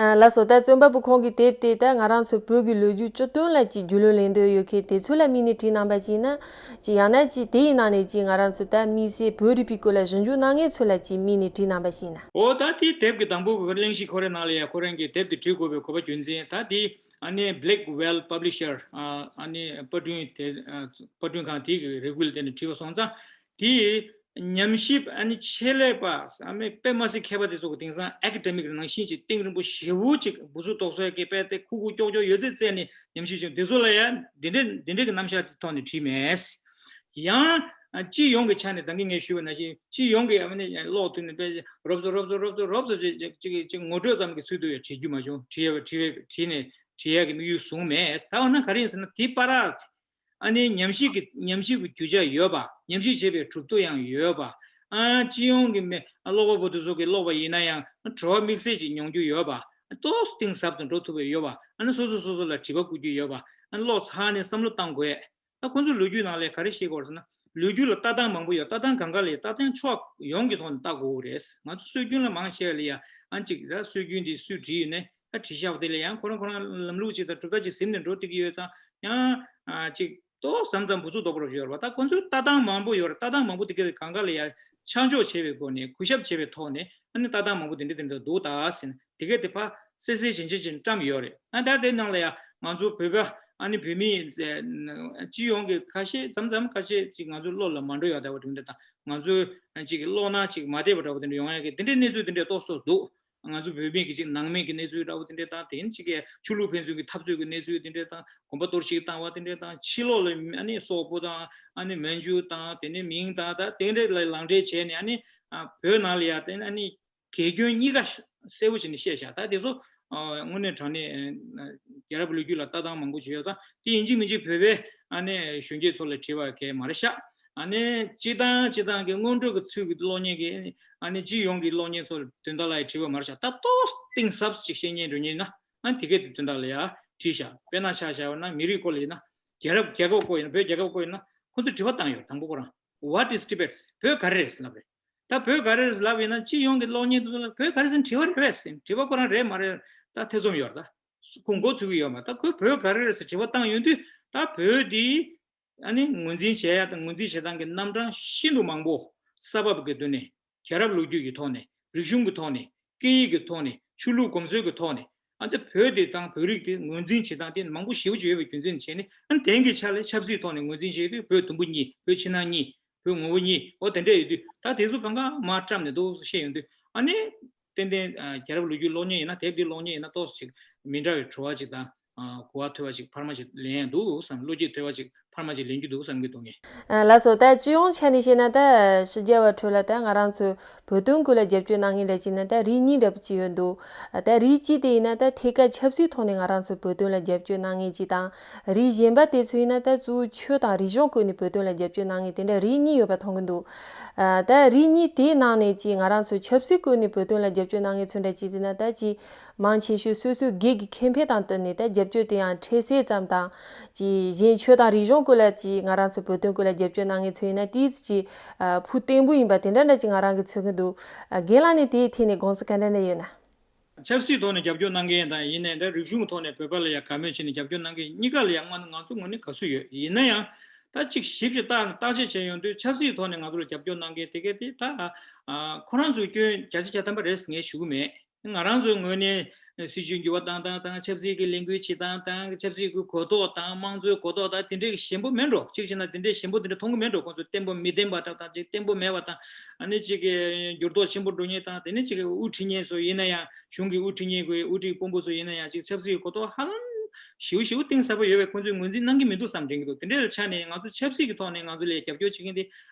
ཨ། ལགས་སོ། ད་རྩོམ་པ་པོ་ཁོང་གིས་དེབ་དེ་ད་ང་རང་ཚོ་བོད་ཀྱི་ལོ་རྒྱུས་སྤྱི་དོན་ལ་ཅིག་རྒྱུས་ལོན་ལེན་འདོད་ཡོད་མཁན་དེ་ཚོ་ལ་དམིགས་ནས་བྲིས་གནང་པ་ཅིག་ཡིན་ན། ཅིག་ཡང་ན་ཅིག་དེ་ཡི་ནང་ནས་ཅིག་ང་རང་ཚོ་ད་དམིགས་བསལ་བོད་རིག་པའི་སྐོར་ལ་ཞིབ་འཇུག་གནང་མཁན་ཚོ་ལ་ཅིག་དམིགས་ནས་བྲིས་གནང་པ་ཞིག་ཡིན་ན། འོ་ད་དེའི་དེབ་ཀྱི་དང་པོ་གི་གླེང་གཞི་ཁོ་རའི་ནང་ལ་ཡང་ཁོ་རང་གིས་དེབ་དེ་བྲིས་དགོས་པའི་གོ་བ་རྒྱུ་མཚན། ད་དེ་ཨ་ནི་Blackwell Publisher ཨ་ནི་པར་སྐྲུན་དེ་ཨ་པར་སྐྲུན་ཁང་དེ་གི་རེ་སྐུལ་དེ་ནས་བྲིས་པ་སོང་ཙང་། དེ་ཉམས་ཞིབ་ཨ་ནི་ཆེད་ལས་པ་ཨ་ནི་དཔེ་མ་སྲིད་མཁས་པ་དེ་ཚོ་གི་དེང་སང་ཨེ་ཀ་ཌེ་མིག་ནང་བཞིན་གྱི་གཏིང་རིང་པོ་ཞེ་པོ་ཅིག་འབུ་ཚུགས་དོག་སོགས་ཀྱི་དཔེ་དེ་ཁུག་ཁུག་ཀྱོག་ཀྱོག་ཡོད་ཚད་བཙལ་ནས་ཉམས་ཞིབ་བྱུང་། དེ་ཚོ་ལ་ཡང་འདི་འདྲ་འདི་འདྲ་གི་རྣམ་གཞག་དེ་ཐོག་ནས་བྲིས་མེད། ཡང་སྤྱི་ཡོངས་ཀྱི་ཆ་ནས་ད་གིན་ངས་ཞུས་པ་ནང་བཞིན་སྤྱི་ཡོངས་ཀྱི་ཨ་ནི་ཀློག་ཐུབ་ནས་དཔེ་རོབ་ཙམ་རོབ་ཙམ་རོབ་ཙམ་རོབ་ཙམ་ཅིག་ཅིག་ངོ་སྤྲོད་ཙམ་གྱི་ཚུལ་དུ་ཡང་བྲིས་རྒྱུ་མ་བྱུང་། བྲིས་ཡ་བྲིས་བྲིས་ནས་བྲིས་ཡ་གི་དམིགས་ཡུལ་བཟུང་མེད། ད་འོ་ན་ག་རེ་ཡིན་ཟེར་ན། དེ་བར་ཨ་ནི་ཉམས་ཞིབ་ཀྱི་ཉམས་ཞིབ་ཀྱི་རྒྱུ་ཆ་ཡོད་པ། ཉམས་ཞིབ་བྱེད་པའི་གྲུབ་ཐོབ་ཡང་ཡོད་པ། ཨ། སྤྱི་ཡོངས་ཀྱི་མི་ཀློག་པ་པོ་དེ་ཚོ་གིས་ཀློག་པ་ཡིན་ན་ཡང་བྲོ་བ་དམིགས་བསལ་ཅིག་མྱོང་རྒྱུ་ཡོད་པ། ཏོག་ཙམ་གཏིང་ཟབ་ཏུ་འགྲོ་ཐུབ་པ་ཡོད་པ། ཨ་ནི་སོ་སོ་སོ་སོ་ལ་དྲི་བ་བཀོད་རྒྱུ་ཡོད་པ། ཨ་ནི་ཀློག་ཚར་ནས་བསམ་བློ་བཏང་དགོས་ཡ། ད་ཁོང་ཚོའི་ལོ་རྒྱུས་ནང་ལས་ག་རེ་ཤེས་དགོས་རེད་ཟེར་ན། ལོ་རྒྱུས་ལ་ལྟ་སྟངས་མང་པོ་ཡོད། ལྟ་སྟངས་གང་ག་ལ་ཡང་ལྟ་སྟངས་ཕྱོགས་ཡོངས་ཀྱི་ཐོག་ནས་ལྟ་དགོས་རེད། ང་ཚོ་སྲོལ་རྒྱུན་ལ་མང་ཆེ་བ་ལ་ཡང་ཨ་ཅིག་ད་སྲོལ་རྒྱུན་འདི་སུས་བྲིས་ཡོད་ནའི། ད་བྲིས་བཞག་པ་དེ་ལ་ཡང་ཁོ་རང་ཁོ་རང་ལམ་ལུགས་ཅིག་དང་གྲུབ་མཐའ་ཅིག་ཟིན་ནས་འགྲོ་བསྡད་ཀྱི་ཡོད་ཙང་། ཡང་ཨ་ཅིག་ཏོག་ཙམ་ཙམ་འབུ་ཚུགས་དོག་པོ་རབ་ཡོད་རེད་པ། ད་ཁོ་ཚོའི་ལྟ་སྟངས་མང་པོ་ཡོད་རེད། ལྟ་སྟངས་མང་པོ་དེ་ག་ལ་གང་ག་ལ་ཡང་ཆ་འཇོག་བྱེད་པའི་སྒོ་ནས། གུས་ཞབས་བྱེད་པའི་ཐོག་ནས་ཨ་ནི་ལྟ་སྟངས་མང་པོ་དེ་འདྲ་དེ་འདྲ་འདུག་ད་ཟེར་ནས། དེ་གས་དེ་ཕར་གསལ་གསལ་ཞན་ཞན་ཅིག་བཀྲམ་ཡོད་རེད། ཨ། ད་དེ་ནང་ལ་ཡང་ང་ཚོ་བོད་པ་ཨ་ནི་བོད་མི་སྤྱི་ཡོངས་ཀྱི་ཁ་ཤས་མཚམས་མཚམས་ཁ་ཤས་ཅིག་ང་ཚོ་བློ་ལ་མ་འགྲོ་ཡ་འདྲ་བོ་དེ་འདྲ་དང་། ང་ཚོ་ཅིག་ཀློག་ན་ཅིག་མ་བདེ་བ་འདྲ་བོ་དེ་འདྲ་ཡོང་ཡ་གི་དེ་འདྲའི་གནས་ཚུལ་དེ་འདྲ་ཏོག་ཙམ་འདུག། ང་ཚོ་བོད་མི་གི་ཅིག་ནང་མི་གི་གནས་ཚུལ་འདྲ་བོ་དེ་འདྲ་དང་། དེ་ནི་ཅིག་གི་ཆོས་ལུགས་ཕན་ཚུན་གྱི་འཐབ་རྩོད་ཀྱི་གནས་ཚུལ་དེ་འདྲ་དང་། གོམ་པ་གཏོར་བཤིག་བཏང་བ་དེ་འདྲ་དང་། ཕྱི་ལོགས་ལ་ཨ་ནི་སོག་པོ་དང་ཨ་ནི་མན་ཇུ་དང་། དེ་ནི་མིང་དང་ད་དེ་འདྲ་ལ་ལག་འབྲེལ་བྱས་ནས། ཨ་ནི་ཨ་བོད་ནང་ལ་ཡ་དེ་ནི་ཨ་ནི་དགེ་སྐྱོན་གཉིས་ཀ་གསལ་པོ་བྱས་ནས་བཤད་བཞག། ད་དེ་ཚོ་ཨ་དངོས་གནས་དྲང་གནས་ཨ་རྒྱལ་རབས་ལོ་རྒྱུས་ལ་ལྟ་སྟངས་མང་པོ་ཅིག་ཡོད་ཙང་། དེ་ཡིན་གཅིག་མིན་གཅིག་བོད་པའི་ཨ་ནི་གཞོན་སྐྱེས་ཚོ་ལ་བྲིས་པ་གས་མ་རེད་ཤག། ཨ་ནི་སྤྱི་བཏང་སྤྱི་བཏང་གི་སྔོན་འགྲོ་གི་ཚུལ་གྱི་གློག་བརྙན་གྱི། ཨ་ནི་སྤྱི་ཡོངས་ཀྱི་གློག་བརྙན་ཚོ་དོན་དག་ལ་ཡ་བྲིས་པ་མ་རེད་ཤག། ད་ཏོག་གཏིང་ཟབ་ཅིག་བཤད་མཁན་འགྲོ་མཁན་ཡིན་ན། ཨ་ནི་དེ་གས་དེ་དོན་དག་ལ་ཡ་བྲིས་ཤག། དཔེར་ན་ཆ་བཞག་པ་ན་མི་རིགས་སྐོར་ལ་ཡིན་ན། རྒྱལ་རབས་རྒྱལ་ཁབ་སྐོར་ཡིན་ན། བོད་རྒྱལ་ཁབ་སྐོར་ཡིན་ན། ཁོ་ཚོས་དྲི་བ་བཏང་ཡོད། དང་པོ་ཁོ་རང་། What is Tibet? བོད་ག་རེ་རེད་ཟེར་ལབ་རེད། ད་བོད་ག་རེ་རེད་ལབ་ཡིན་ན། སྤྱི་ཡོངས་ཀྱི་གློག་བརྙན་དེ་ཚོ་ལ་བོད་ག་རེ་ཟེར་དྲི་བ་རེད་པས་ཟེར། དྲི་བ་ཁོ་རང་རེད་མ་རེད་ད་ཐེ་ཚོམ་ཡོད་རེད། ད་ཁོ་མགོ་ཚོས་ཀྱི་ཡོད་མ་རེད། ད་ཁོས་བོད་ག་རེ་རེད་ཟེར་དྲི་བ་བཏང་ཡོང་དུས། ད་བོད་འདི་ཨ་ནི་ངོས་འཛིན་བྱེད་ཡ་དང་ངོས་འཛིན་བྱེད་སྟངས་ཀྱི་རྣམ་གྲངས་ཤིན་ཏུ་མང་པོ། ས་བབ་ཀྱི་སྟེང་ནས། རྒྱལ་རབས་ལོ་རྒྱུས་ཀྱི་ཐོག་ནས། རིག་གཞུང་གི་ཐོག་ནས། སྐད་ཡིག་གི་ཐོག་ནས། ཆོས་ལུགས་གོམས་སྲོལ་གྱི་ཐོག་ནས། ཨ་ནི་བོད་དེ་དང་བོད་རིགས་དེ་ངོས་འཛིན་བྱེད་སྟངས་དེ་མང་པོ་ཞེ་པོ་ཅིག་ཡོད་པའི་རྒྱུ་མཚན་བྱས་ནས། ཨ་ནི་དེང་གི་ཆ་ལ་ཆབ་སྲིད་ཐོག་ནས་ངོས་འཛིན་བྱེད་དུས། བོད་དུམ་བུ་གཉིས། བོད་ཕྱི་ནང་གཉིས། བོད་ངོ་བོ་གཉིས། འོ་དེ་འདྲ་ཡོད་དུས། ད་དེ་ཚོ་གང་ག་མར་བཀྲམ་ནས་འདུག་བཤད་ཡོང་དུས། ཨ་ནི་ཏན་ཏན་ཨ་རྒྱལ་རབས་ལོ་རྒྱུས་ཀློག་མཁན་ཡིན་ན། དེབ་འདི་ཀློག་མཁན་ཡིན་ན། ཏོག་ཙམ་ཅིག་མི་འདྲ་བའི་བྲོ་བ་ཅིག་དང་། ཨ་གོ་བ་ཐོས་པ་ཅིག་འཕར་མ་ཅིག་ལེན་ཡ་འདུག་བསམ། བློ་སྐྱེད་ཐོས་པ་ཅིག་འཕར་མ་ཅིག་ལེན་རྒྱུ་འདུག་བསམ་གྱི་འདུག་ངས། ཨ་ལགས་སོ། ད་སྤྱི་ཡོངས་ཆ་ནས་བཤད་ན། ད་ཕྱི་རྒྱལ་བ་ཁྲོད་ལ་ད་ང་རང་ཚོ་བོད་དོན་སྐོར་ལ་རྒྱབ་སྐྱོར་གནང་མཁན་ལ་བྱས་ན་ད་རིགས་གཉིས་འདྲ་པོ་ཅིག་ཡོད་འདུག། ད་རིགས་གཅིག་དེ་ཡིན་ན་ད་ཐད་ཀར་ཆབ་སྲིད་ཐོག་ནས་ང་རང་ཚོ་བོད་དོན་ལ་རྒྱབ་སྐྱོར་གནང་མཁན་ཅིག་དང་། རིགས་གཞན་པ་དེ་ཚོ་ཡིན་ན་ད་གཙོ་བོ་ཆོས་དང་རིག་གཞུང་བཀོལ་ནས་བོད་དོན་ལ་རྒྱབ་སྐྱོར་གནང་མཁན་དེ་འདྲ་རིགས་གཉིས་ཡོད་པ་མཐོང་གི་འདུག། ཨ་ད་རིགས་གཉིས་དེའི་ནང་ནས་ཅིག་ང་རང་ཚོ་ཆབ་སྲིད་བཀོལ་ནས་བོད་དོན་ལ་རྒྱབ་སྐྱོར་གནང་མཁན་ཚོ་འདྲ་ཅིག་ཟེར་ན། ད་ཅིག་མང་ཆེ་ཤོས་སོ་སོའི་སྒེར་གྱི་ཁེ་ཕན་དང་བསྟུན་ནས་ད་རྒྱབ་སྐྱོར་དེ་ཡང་འཕྲལ་སེལ་ཙམ་དང་། ཅིག་གཞན་ཆོས་དང་རིག་གཞུང་སྐོར་ལ་ཅིག་ང་རང་ཚོ་བོད་དོན་སྐོར་ལ་རྒྱབ་སྐྱོར་གནང་མཁན་ཚོ་ཡིན་ན། ཏོག་ཙམ་ཅིག་ཨ་ཕུགས་བརྟན་པོ་ཡིན་པ་དེ་འདྲ་འདྲ་ཅིག་ང་རང་གིས་མཚོན་གྱི་འདུག། ཨ་རྒན་ལགས་ནས་དེའི་ཐད་ནས་དགོངས་ཚུལ་ག་འདྲ་འདྲ་ཡོད་ན། ཆབ་སྲིད་ཐོག་ནས་རྒྱབ་སྐྱོར་གནང་མཁན་དང་། ཡིན་ནའི་ད་རིག་གཞུང་གི་ཐོག་ནས་བོད་པ་ལ་ཡང་དགའ་མོས་བྱས་ནས་རྒྱབ་སྐྱོར་གནང་མཁན་གཉིས་ཀ་ལ་ཡང་ང་ང་ཚོ་ངོས་ནས་དགའ་བསུ་ཡོད། ཡིན་ན་ཡང་ད་ཅིག་ཞིབ་ཅིག་བརྟག་བརྟག་དཔྱད་བྱས་ཡོང་དུས། ཆབ་སྲིད་ཐོག་ནས་ང་ཚོ་ལ་རྒྱབ་སྐྱོར་གནང་མཁན་དེ་གས་དེ་ད་ཨ་ཁོ་རང་ཚོའི་སྐྱོན་བརྒྱ་ཆ་བརྒྱ་ཐམ་པ་རེད་ཟེར་ངས་ཞུ་གི་མེད། ང་རང་ཚོའི་ངོས་ནས་སྲིད་བྱུས་འགྱུར་བ་བཏང་སྟངས་དང་། ཆབ་སྲིད་ཀྱི་ལས་འགུལ་བྱེད་སྟངས་དང་། ཆབ་སྲིད་ཀྱི་གོ་རྟོགས་དང་། དམངས་གཙོའི་གོ་རྟོགས་དང་། དེ་འདྲའི་ཞན་པོ་མེད་འགྲོ། གཅིག་བྱས་ན་དེ་འདྲའི་ཞན་པོ་དེ་འདྲ་མཐོང་གི་མེད་འགྲོ། ཁོང་ཚོ་བརྟན་པོ་མི་བརྟན་པ་འདྲ་དང་། ཅིག་བརྟན་པོ་མེད་པ་དང་། ཨ་ནི་ཅིག་གི་འགྱུར་ལྡོག་ཆེན་པོ་འགྲོ་མཁན་དང་། དེ་ནི་ཅིག་གི་དབུ་ཁྲིད་མཁན་ཚོ་ཡིན་ན་ཡང་། གཞུང་གི་དབུ་ཁྲིད་མཁན་གྱི་དབུ་ཁྲིད་དཔོན་པོ་ཚོ་ཡིན་ན་ཡང་། ཅིག་ཆབ་སྲིད་གོ་རྟོགས་ཧ་ལམ་ ཞེ་པོ་ཞེ་པོ་གཏིང་ཟབ་པོ་ཡོད་པའི་ཁོང་ཚོས་ངོས་འཛིན་གནང་གི་མི་འདུག་བསམ་དྲན་གྱི་འདུག་དེ་འདྲའི་ཆ་ནས་ང་ཚོ་ཆབ་སྲིད་ཀྱི་ཐོག་ནས་ང་ཚོ་ལ་རྒྱབ་སྐྱོར་བྱེད་མཁན་དེ་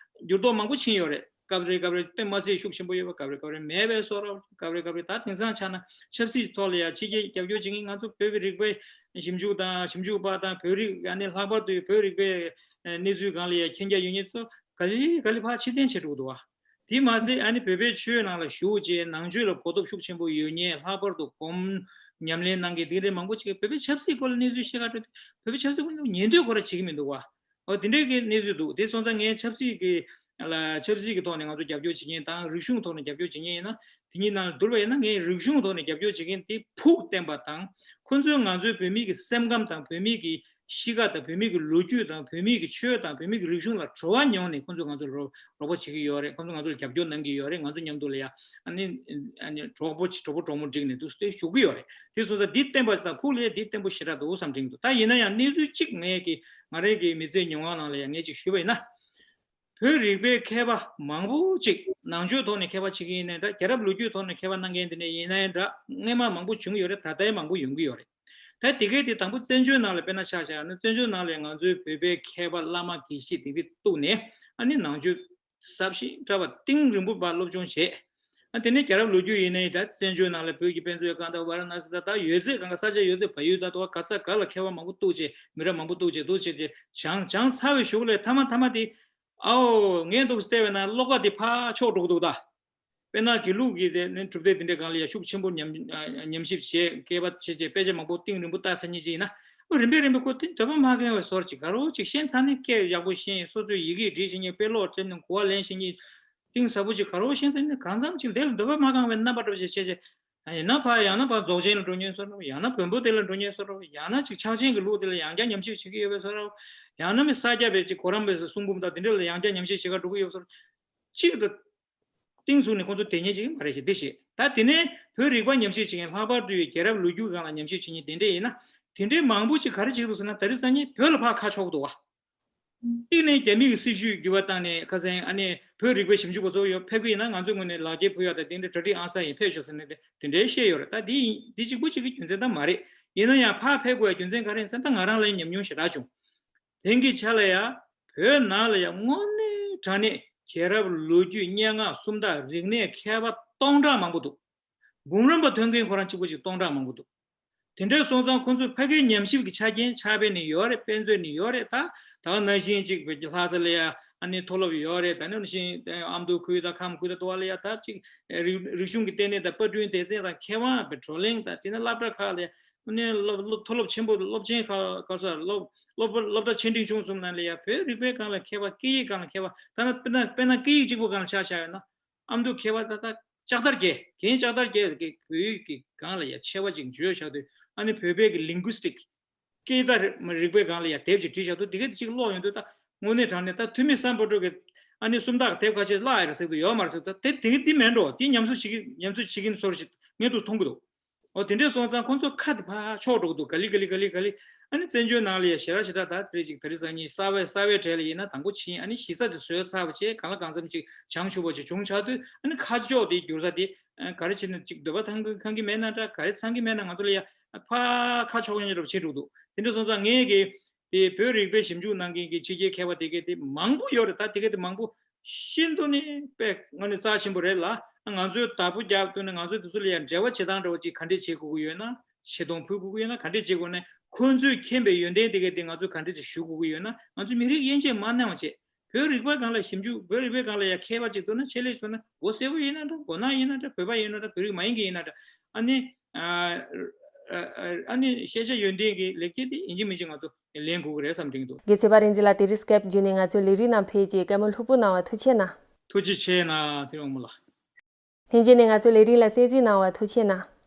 འགྱུར་ལྡོག་མང་པོ་ཕྱིན་ཡོད་རེད། སྐབས་རེ་སྐབས་རེ་དཔེ་མ་སྲིད་ཤུགས་ཆེན་པོ་ཡོད་པ། སྐབས་རེ་སྐབས་རེ་མེད་པའི་བཟོ་འདྲ། སྐབས་རེ་སྐབས་རེ་ད་དེང་སང་ཆ་ན་ཆབ་སྲིད་ཐོག་ལ་ཡང་ཕྱི་རྒྱལ་རྒྱབ་སྐྱོར་བྱེད་མཁན་ང་ཚོ་བོད་ཀྱི་རིག་པའི་ཞིབ་འཇུག་དང་ཞིབ་འཇུག་པ་དང་བོད་རིགས་ཨ་ནི་ལྷག་པར་དུ་བོད་རིག་པའི་གནས་ཚུལ་སྒང་ལ་ཡང་མཁྱེན་རྒྱ་ཡོད་མཁན་ཚོ་ག་ལེ་ག་ལེ་ཕར་ཕྱིར་འཐེན་བྱེད་འགྲོ་གི་འདུག་བ། དེ་མ་ཟད་ཨ་ནི་བོད་པའི་ཆོས་ནང་ལ་ཞུགས་བྱས་ནང་ཆོས་ལ་གོ་རྟོགས་ཤུགས་ཆེན་པོ་ཡོད་མཁན། ལྷག་པར་དུ་སྒོམ་ཉམས་ལེན་གནང་མཁན་དེ་འདྲའི་མང་པོ་ཅིག་བོད་པའི་ཆབ་སྲིད་སྐོར་ལ་གནས་ཚུལ་བཤད་ག་འགྲོ་དུས་བོད་པའི་ཆབ་སྲིད་སྐོར་ཉན་འདོད་ཁོ་རང་བྱེད་ཀྱི་མི་འདུག་བ། འོ་དེ་འདྲའི་གི་གནས་ཚུལ་འདུག་དེ་སོང་ཙང་ངས་ཆབ་སྲིད་ཀྱི་ལ་ཆབ་སྲིད་ཀྱི་ཐོག་ནས་ང་ཚོ་རྒྱབ་སྐྱོར་བྱེད་མཁན་དང་རིག་གཞུང་ཐོག་ནས་རྒྱབ་སྐྱོར་བྱེད་མཁན་ཡིན་ན་དེ་གཉིས་ནང་ལ་བསྡུར་བ་ཡིན་ན། ངས་རིག་གཞུང་ཐོག་ནས་རྒྱབ་སྐྱོར་བྱེད་མཁན་དེ་ཕུགས་བརྟན་པ་དང་། ཁོ་ཚོས་ང་ཚོའི་བོད་མི་གི་སེམས་ཁམས་དང་བོད་མི་གི་གཤིས་ཀ་དང་བོད་མི་གི་ལོ་རྒྱུས་དང་བོད་མི་གི་ཆོས་དང་བོད་མི་གི་རིག་གཞུང་ལ་དྲོ་བ་མྱོང་ནས་ཁོ་ཚོས་ང་ཚོ་རོགས་རོགས་པ་བྱེད་ཀྱི་ཡོད་རེད། ཁོ་ཚོས་ང་ཚོ་ལ་རྒྱབ་སྐྱོར་གནང་གི་ཡོད་རེད། ང་ཚོ་མཉམ་དུ་ལ་ཡ་ཨ་ནི་ཨ་ནི་གྲོགས་པོ་གྲོགས་པོ་གྲོགས་མོ་བསྒྲིགས་ནས་འདུག་སེ་བཞུགས་ཀྱི་ཡོད་རེད། དེ་སོང་ཙང་འདི་བརྟན་པ་དང་ཁུག་ལས་འདི་བརྟན་པོ་ཞེ་དྲག་འདུག་བསམ་དྲན་གྱི་འདུག་ད་ཡིན་ན་ཡང་གནས་ཚུལ་གཅིག་ངས་ཀྱི་ང་རང་གི་མི་ཚེའི་མྱོང་བ་ནང་ལ་ཡང་ངས་ཅིག་ཞུས་པ་ཡིན་ན། བོད་རིག་པའི་མཁས་པ་མང་པོ་ཅིག་ནང་ཆོས་ཐོག་ནས་མཁས་པ་བྱེད་ཀྱི་ཡིན་ནའི་འདྲ། རྒྱལ་རབས་ལོ་རྒྱུས་ཐོག་ནས་མཁས་པ་གནང་མཁན་དེ་འདྲ་ཡིན་ནའི་འདྲ། སྔས་མ་མང་པོ་བྱུང་ཡོད་རེད། ད་ལྟའི་མང་པོ་ཡོང་གི་ཡོད་རེད། ད་དེ་གས་དེ་དང་པོ་བཙན་བྱོལ་ནང་ལ་དཔེར་ན་ཆ་བཞག་ན། བཙན་བྱོལ་ནང་ལ་ང་ཚོའི་བོད་པའི་མཁས་པ་བླ་མ་དགེ་བཤེས་དེ་འདྲ་གཏུགས་ནས་ཨ་ནི་ནང་ཆོས་ཟབ་ཞིང་ཕྲ་བ་གཏིང་རིང་པོ་བ་སློབ་སྦྱོང་བྱས། ཨ་དེ་ནས་རྒྱལ་རབས་ལོ་རྒྱུས་ཡིན་ནའི་ད་བཙན་བྱོལ་ནང་ལ་བོད་ཀྱི་དཔེ་མཛོད་ཁང་དང་ཝཱ་ར་ཎ་སི་དང་ད་ཡོད་ཚད་གང་ག་ས་ཆ་ཡོད་ཚད་བལ་ཡུལ་དང་དུ་བ་ག་ས་ག་ལ་མཁས་པ་མང་པོ་གཏུགས་བྱས། མི་རབས་མང་པོ་གཏུགས་བྱས་འདུག་བྱས་ཏེ་སྦྱངས་སྦྱངས་ཚར་བའི་གཞུག་ལ་མཐའ་མ་མཐའ་མ་དེ། ཨའོ་ངས་འདུག་བལྟས་པས་ན་བློ་ཁ་དེ་ཕར་ཕྱོགས་འགྲོ་གི་འདུག་ད། དཔེར་ན་དགེ་ལུགས་ཀྱི་དེ་ནི་གྲུབ་མཐའ་དེ་འདྲའི་སྒང་ལ་ཡ་ཤུགས་ཆེན་པོ་ཉམས་ཉམས་ཞིབ་བྱས། མཁས་པ་བྱས་བྱས་དཔེ་ཆ་མང་པོ་གཏིང་རིང་པོ་ལྟ་ས་ཉིད་ཅིག་ཡིན་ན། ཨོ་རིམ་པས་རིམ་པས་ཁོ་དེ་འདོད་པ་མ་ཁེངས་པའི་བཟོ་འདྲ་ཅིག་ག་རེ་ཅིག་ཤེས་ཚར་ནས་སྐད་ཡག་པོ་ཤེས། སོ་སོའི་ཡི་གེ་འབྲི་ཤེས་མཁན། དཔེ་ཀློག་བྱས་ནས་གོ་བ་ལེན་ཤེས་མཁན། གཏིང་ཟབ་པོ་ཅིག་ག་རེ་ཤེས་ཚར་ནས་གང་འཚམ་ཅིག་དེ་ལ་འདོད་པ་མ་ཁེངས་པའི་རྣམ་པ་འདྲ་པོ་ཞིག་བྱས་བྱས། ཡང་ན་ཕར་ཡང་ན་ཕར་རྫོགས་ཆེན་ལ་འགྲོ་མཁན་བཟོ་འདྲ། ཡང་ན་བོན་པོ་དེ་ལ་འགྲོ་མཁན་བཟོ་འདྲ། ཡང་ན་ཅིག་ཕྱག་ཆེན་གྱི་ལུགས་དེ་ལ་ཡང་བསྐྱར་ཉམས་ཞིབ་བྱེད་ཀྱི་ཡོད་པའི་བཟོ་འདྲ། ཡང་ན་མི་ས་སྐྱ་པའི་ཅིག་གོ་རམས་པའི་གསུང་འབུམ་དང་དེ་འདྲ་ལ་ཡང་བསྐྱར་ཉམས་ཞིབ་བྱེད་ག་འགྲོ་གི་ཡོད་བཟོ་འདྲ། གཅིག་ཏུ་གཏིང་ཟུག་ནས་ཁོང་ཚོ་དེ་ཉིད་ཅིག་མ་རེད་ཞེས་འདི་བཤད། ད་དེ་ནས་བོད་རིག་པ་ཉམས་ཞིབ་བྱེད་མཁན། ལྷག་པར་དུ་རྒྱལ་རབས་ལོ་རྒྱུས་སྒང་ལ་ཉམས་ཞིབ་བྱེད་མཁན་དེ་འདྲས་ཡིན་ན། དེ་འདྲས་མང་པོ་ཅིག་ག་རེ་བྱེད་འདུག་ཟེར་ན། ད་རེས་སང་ཉིན་བོད་ལ་ཕར་ཁ་ཕྱོགས་འདུག་བ། གཅིག་ནས་རྒྱ་མི་གི་སྲིད་བྱུས་འགྱུར་བ་བཏང་ནས་ཁ་སང་ཨ་ནི་བོད་རིག་པའི་ཞིབ་འཇུག་པ་ཚོ་ཡོད་ཕེབས་ཀྱི་ཡིན་ན། ང་ཚོའི་ངོས་ནས་ལག་འཁྱེར་ཕུལ་ཡག་དང་དེ་འདྲ་གྲ་སྒྲིག་ཨང་གསར་ཡིན། ཕེབས་ཤོག་ཟེར་ནས་དེ་དེ་འདྲའི་བཤད་ཡོད་རེད། ད་དེ་ཡིན་དེ་གཅིག་པུ་གཅིག་གི་རྒྱུ་མཚན་ད་མ་རེད། ཡིན་ན་ཡང་ཕར་ཕེབས་དགོས་ཡག་རྒྱུ་མཚན་ག་རེ་ཡིན་ཟེར་ན། ད་ང་རང་ལ་ཡང་ཉམས་མྱོང་ཞེ་དྲག་བྱུང་། དེང་གི་ཆ་ལ་ཡང་བོད་ནང་ལ་ཡང་དངོས་གནས་དྲང་གནས་རྒྱལ་རབས་ལོ་རྒྱུས་སྙན་ངག་སུམ་རྟགས་རིག་གནས་མཁས་པ་སྟོང་ཕྲག་མང་པོ་འདུག་འབུམ་རམས་པ་ཐོན་མཁན་ཁོ་རང་གཅིག་པོ་ཅིག་སྟོང་ཕྲག་མང་པོ་འདུག་དེ་འདྲ་སོང་ཙང་ཁོང་ཚོས་ཕ་གིའི་ཉམས་ཞིབ་ཀྱི་ཆ་རྐྱེན་ཕྱག་དཔེ་ནི་ཡོད་རེད། དཔེ་མཛོད་ནི་ཡོད་རེད། ད་ད་ག་ནང་བཞིན་ཅིག་བོད་ཀྱི་ལྷ་ས་ལ་ཡ་ཨ་ནི་མཐོ་སློབ་ཡོད་རེད། ད་ནང་བཞིན་ཨ་མདོ་ཁུལ་དང་ཁམས་ཁུལ་དང་དུ་བ་ལ་ཡ་ད་ཅིག་རིག་རིག་གཞུང་གི་ལྟེ་གནས་དང་པར་སྐྲུན་སྡེ་ཚན་དང་མཁས་དབང་བའི་བགྲོ་གླེང་དང་། དེ་ནས་སློབ་གྲྭ་ཁག་ལ་ཡ་ཨ་ནི་སློབ་སློབ་མཐོ་སློབ་ཆེན་པོ་སློབ་ཆེན་ཁག་ཁག་སོགས་སློབ་སློབ་སློབ་གྲྭ་ཆེ་འབྲིང་ཆུང་གསུམ་ནང་ལ་ཡ་བོད་རིག་པའི་སྒང་ལ་མཁས་པ། སྐད་ཡིག་སྒང་ལ་མཁས་པ། ད་ནི་དཔེར་ན་དཔེར་ན་སྐད་ཡིག་གཅིག་པུ་སྒང་ལ་ཆ་བཞག་ཡོད་ན། ཨ་མདོ་མཁས་པ་ད་ལྟ་ལྕགས་དར་རྒྱལ། རྒན་ལྕགས་དར་རྒྱལ་གྱིས་བོད་ཡིག་གི་སྒང་ལ་ཡ་ཆེ་བ་ཅིག་བརྗོད་བཞག་དུས། ཨ་ནི་བོད་པའི་གི་ལིང་གུ་སི་ཊིག་སྐད་བརྡ་རིག་པའི་སྒང་ལ་ཡ་དེབ་ཅིག་བྲིས་བཞག་དུས། དེ་ག་དེ་ཅིག་ཀློག་ཡོང་དུས་ད་དངོས་གནས་དྲང་གནས་ད་ཐུ་མི་སམ་བྷོ་ཊ་གི་ཨ་ནི་སུམ་རྟགས་དེབ་ཁ་ཤས་བཀླགས་ཡོད་རེད་ཟེར་དུས། ཡོད་མ་རེད་ཟེར་དུས། དེ་དེ་འདི་མིན་འགྲོ། དེ་ཉམས་གསོ་བྱེད་ཀྱི་ཉམས་གསོ་བྱེད་ཀྱིན་སོར་ཞིག་ངས་དུ་མཐོང་གི་འདུག་འོ་དེ་འདྲས་སོང་ཙང་ཁོང་ཚོ་ཁ་དེ་ཕར་ཕྱོགས་འགྲོ་གི་འདུག་ག་ལེ་ག་ལེ་ག་ལེ་ག་ལེ། ཨ་ནི་བཙན་བྱོལ་ནང་ལ་ཡ་ཞེ་དྲག་ཞེ་དྲག་ད་དེ་རེད་ཅིག་ད་རེས་སང་ཉིན་གསར་བའི་གསར་བའི་གྲས་ལ་ཡིན་ན་དང་པོ་ཕྱིན། ཨ་ནི་གཞི་རྩ་དེ་བཟོས་ཚར་བ་བྱས། གང་ལ་གང་འཚམ་ཅིག་བྱང་ཆུབ་པ་ཅིག་བྱུང་ཆགས་དུས། ཨ་ནི་ཁ་ཕྱོགས་དེ་འགྱུར་ས་དེ་ག་རེ་བྱས་ན་ཅིག་འདོད་པ་ཐང་གི་ཁང་གི་མེད་ན་འདྲ། ག་རེ་ཚང་གི་མེད་ན་ང་ཚོ་ལ་ཡ་ཕར་ཁ་ཕྱོགས་ཡོང་འདྲ་བྱེད་འགྲོ་གི་འདུག་དེ་འདྲས་སོང་ཙང་ངས་གི་དེ་བོད་རིག་པའི་ཞིབ་འཇུག་གནང་མཁན་གྱི་ཕྱི་རྒྱལ་མཁས་པ་དེ་གས་དེ་མང་པོ་ཡོད་རེད། ད་དེ་གས་དེ་མང་པོ་ཤིན་ཏུ་ནས་དཔེ་དངོས་གནས་རྩ་ཆེན་པོ་རེད་ལ། ང་ཚོས་བདག་པོ་རྒྱག་ཐུབ་ན། ང་ཚོས་དེ་ཚོ་ལ་ཡང་འབྲེལ་བ་བྱེད་སྟངས་འདྲ་བོ་ཅིག་ག་འདྲས་བྱེད་དགོས་ཀྱི་ཡོད་ན། ཆེ་མཐོང་ཕུལ་དགོས་ཀྱི་ཡོད་ན་ག་འདྲས་བྱེད་དགོས་ན། ཁོང་ཚོས་མཁྱེན་པའི་ཡོན་ཏན་དེ་གས་དེ་ང་ཚོས་ག་འདྲས་ཅིག་ཞུ་དགོས་ཀྱི་ཡོད་ན། ང་ཚོས་མི་རིགས་དབྱེ་འབྱེད་མ་གནང་བ་བྱས། བོད་རིག་པ་སྒང་ལ་ཞིབ་འཇུག་བོད་རིག་པའི་སྒང་ལ་ཡང་མཁས་པ་ཅིག་འདུག་ན། ཆེད་ལས་བྱུང་ན། མགོ་སེར་པོ་ཡིན་ན་འདྲ། མགོ་ནག་ཡིན་ན་འདྲ། བོད་པ་ཡིན་ན་འདྲ། བོད་རིགས་མ་ཡིན་མཁན་ཡིན་ན་འདྲ། ཨ་ནི་ཨ་ཨ་ནི་ཤེས་བྱ་ཡོན་ཏན་གྱི་ལེགས་སྐྱེས་དེ་ཡིན་གཅིག་མིན་གཅིག་ང་ཚོ་ལེན་དགོས་ཀྱི་རེད་བསམ་དྲན་གྱི་འདུག་རྒྱལ་ཚེ་པ་རིན་ཆེན་ལགས་དེ་རིང་སྐེབ་བརྒྱུད་ནས་ང་ཚོའི་ལས་རིམ་ནང་ཕེབས་རྗེས་བཀའ་མོལ་ལྷུག་པོ་གནང་བ་ཐུགས་རྗེ་གནང་། ཐུགས་རྗེ་ཆེ་གནང་། ཚེ་རིང་དབང་མོ་ལགས། ལྷན་རྒྱས་ནས་ང་ཚོའི་ལས་རིམ་ལ་གསན་གཟིགས་གནང་བ་ཐུགས་རྗེ་གནང་།